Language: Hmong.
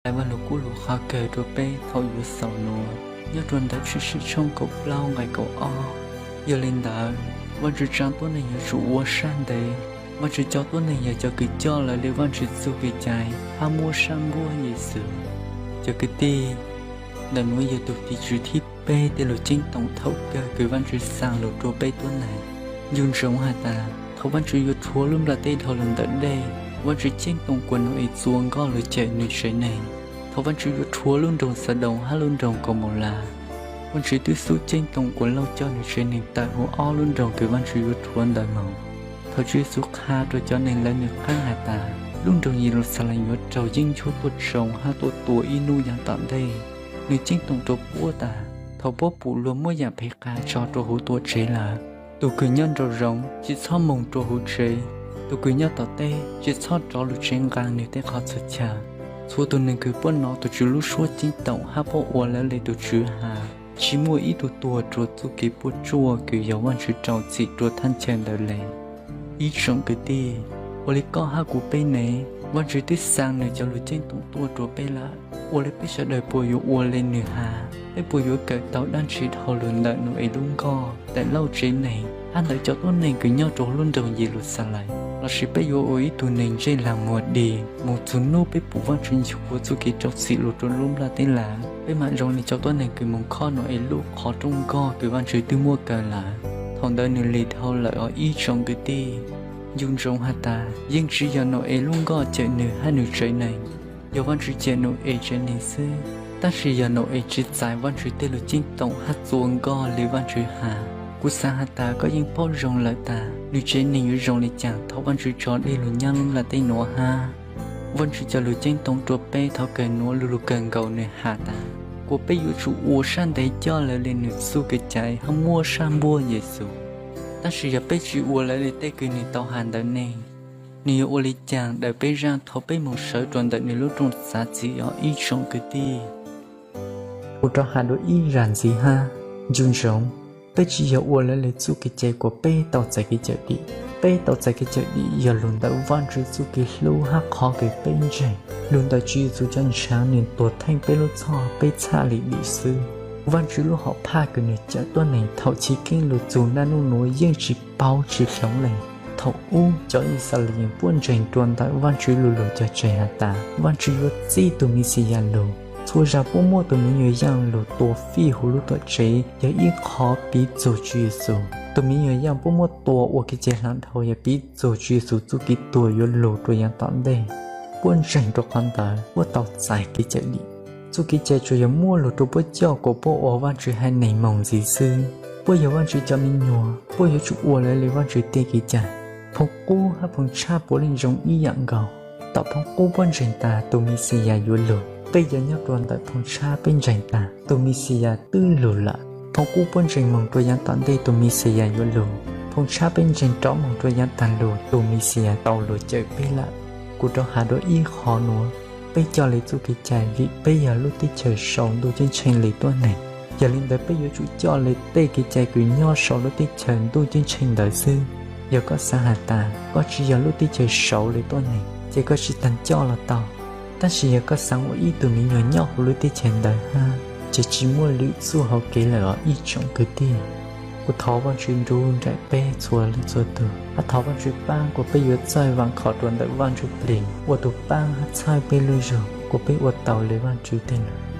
Vaj Lug Kub lus qhov kawg rua peb thaum yuav xaus nuav nyob rua ntawm Tshwm Sim tshooj kaum plaub nqai kaum ob. Yog le ntawd, Vaajtswv tsaa tuab neeg yuav tsum ua sab ntev. Vaajtswv cov tuab neeg yog cov kws coj lawv le Vaajtswv txuj kev cai hab muab sab npuab Yexus. Cov kwv tij, ntawm nuav yog tug tiv tswv thib peb tej lug ceeb toom thaum kawg kws Vaajtswv xaa lug rua peb tuab neeg. Ncu ntsoov has tas, thaum Vaajtswv yuav rhuav lub nplaj teb dhau lug ntawm dej, Vaajtswv ceeb toom kuas Nau-es txua nkoj lug cawm nwg tsev neeg. Thaum Vaajtswv yuav rhuav lub nroog Xadoos hab lub nroog Kaumaulas, Vaajtswv twb xub ceeb toom kuas Lauj coj nwg tsev neeg tawm huv ob lub nroog kws Vaajtswv yuav rhuav ntawd moog. Thaum Tswv Yexus qha rua cov neeg lawv nwg qhaab has tas, lub nroog Yeluxalees yuav raug yeeb ncuab tuaj tsoo hab tuaj tua ib nub yav tom ntej, nwg ceeb toom rua puab tas, thaum puab pum luag muab yaam phem qas tso rua huv tuam tsev lawm, tug kws nyob nraum zoov tsi txhob moog rua huv tsev, tug kws nyob tom teb tsi txhob rov lug tsev nqaa nwg tej qhov txhua chaw. Txhua tug neeg kws puab nov tug Tswv lub suab ceeb toom hab puab ua lawv le tug Tswv has, tsi muaj ib tug tuag rua txuj kev puaj tsuaj kws yog Vaajtswv rau txim rua thaaj chaw ntawd le. Ib tsoom kwv tij, ua le koj hab kuv peb ne, Vaajtswv twb xaa nwg cov lug ceeb toom tuaj rua peb lawm. Ua le peb sawv daws puas yuav ua le nwg has? Peb puas yuav kawm tau dlaab tsi dhau lug ntawm Nau-es lub nkoj, ntawm Lauj tsev neeg, hab ntawm cov tuab neeg kws nyob rua lub nroog Yeluxalees? Lossis peb yuav ua ib tug neeg ntsej laag muag dig moog txug nub peb pum Vaajtswv ncuav txuj kev rau txim lug rua lub nplaj teb lawm, peb maam zoo le cov tuab neeg kws moog khob Nau-es lub qhov rooj nkoj kws Vaajtswv twb muab kaw lawm, thaum ntawd nwg lig dhau lawm os ib tsoom kwv tij. Ncu ntsoov has tas, yeej tsi yog Nau-es lub nkoj cawm nwg hab nwg tsev neeg, yog Vaajtswv cawm Nau-es tsev neeg xwb. Tab sis yog Nau-es tsi txais Vaajtswv tej lug ceeb toom hab txua nkoj le Vaajtswv has, kuv xaav has tas koj yeej paub zoo lawm tas nwg tsev neeg yuav zoo le caag thaum Vaajtswv tso dlej lug nyab lub nplaj teb nuav hab. Vaajtswv cov lug ceeb toom rua peb thaum kawg nuav lu lug kawg nkaus nwg has tas, kuas peb yuav tsum ua sab ntev coj lawv le nwg txuj kev cai hab muab sab npuab Yexus. Tab sis yog peb tsi ua lawv le tej kws nwg tau has ntawd ne, nwg yuav ua le caag daws peb zaaj thaum peb moog sawv rua ntawm nwg lub rooj txav txim os ib tsoom kwv tij? Kuv rov has dua ib zag ntxiv hab, ncu ntsoov, peb tsi yog ua lawv le txuj kev cai kuas peb tau txais kev cawm dim. Peb tau txais kev cawm dim yog lug ntawm Vaajtswv txuj kev hlub hab qhov kws peb ntseeg, lug ntawm Tswv Yexus cov ntshaav nwg tuag theej peb lub txhoj peb txhaj le dim xwb. Vaajtswv lub hom phaj kws nwg cawm tuab neeg thaum chiv keeb lug txug naj nub nuav yeej tsi paub tsi hloov leej. Thaum ub cov Yixalayees puab ntseeg rua ntawm Vaajtswv lu lug cog tseg has tas Vaajtswv yuav txib tug Mexiyas lug. Txhua zag puab muab tug miv nyuas yaaj lug tua fij huv lub tuam tsev yog ib qho piv txug Tswv Yexus. Tug miv nyuas yaaj puab muab tua ua kev cai hlaav dhau yog piv txug Tswv Yexus txuj kev tuag yuav lug rua yaav tom ntej. Puab ntseeg rua qhov ntawd puab tau txais kev cawm dim. Txuj kev cai tsuas yog muaj lug rua puab coj kuas puab ua Vaajtswv haiv neeg moog ntxiv xwb. Puab yog Vaajtswv cov miv nyuas, puab yuav tsum ua lawv le Vaajtswv tej kev cai. Phoo qub hab Phoo Tshab puav leej zoo ib yaam nkaus. Tom Phoo qub puab ntseeg tas tug Mexiyas yuav lug, peb cov nyob rua ntawm Phoo Tshab peb ntseeg tas tug Mexiyas twb lug lawm. Phoo qub puab ntseeg moog rua yaav tom ntej tug Mexiyas yuav lug, Phoo Tshab peb ntseeg rov moog rua yaav taag lug tug Mexiyas tau lug cawm peb lawm. Kuv rov has dua ib qho nuav, peb coj le txuj kev cai vim peb yog lub teb chaws sau ntuj ceeb tsheej le tuab neeg. Yog le ntawd peb yuav tsum coj le tej kev cai kws nyob sau lub teb chaws ntuj ceeb tsheej ntawd xwb. Yog koj xaav has tas koj tsi yog lub teb chaws sau le tuab neeg ces koj tsi taag coj los tau. Tab sis yog koj xaav ua ib tug miv nyuas nyob huv lub teb chaws ntawd hab ces tsi muaj lwm txuj hauv kev lawm os ib tsoom kwv tij. Kuv thov Vaajtswv nrug nraim peb txhua leej txhua tug, hab thov Vaajtswv paab kuas peb yuav txawj vaam khom rua ntawm Vaajtswv Plig ua tug paab hab txhawb peb lub zug kuas peb ua tau le Vaajtswv tej lug.